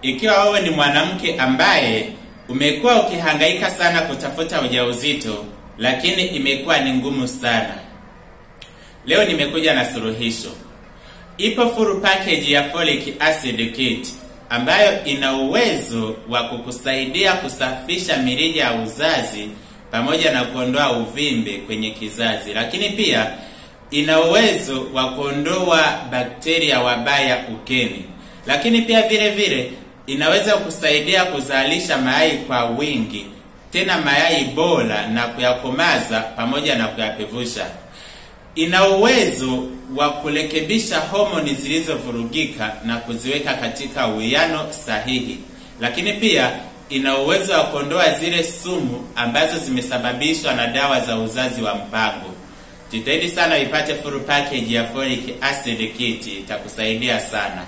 Ikiwa wewe ni mwanamke ambaye umekuwa ukihangaika sana kutafuta ujauzito, lakini imekuwa ni ngumu sana, leo nimekuja na suluhisho. Ipo full package ya folic acid kit ambayo ina uwezo wa kukusaidia kusafisha mirija ya uzazi pamoja na kuondoa uvimbe kwenye kizazi, lakini pia ina uwezo wa kuondoa bakteria wabaya ukeni, lakini pia vile vile inaweza kusaidia kuzalisha mayai kwa wingi, tena mayai bora na kuyakomaza pamoja na kuyapevusha. Ina uwezo wa kurekebisha homoni zilizovurugika na kuziweka katika uwiano sahihi, lakini pia ina uwezo wa kuondoa zile sumu ambazo zimesababishwa na dawa za uzazi wa mpango. Jitahidi sana ipate full package ya folic acid kit, itakusaidia sana.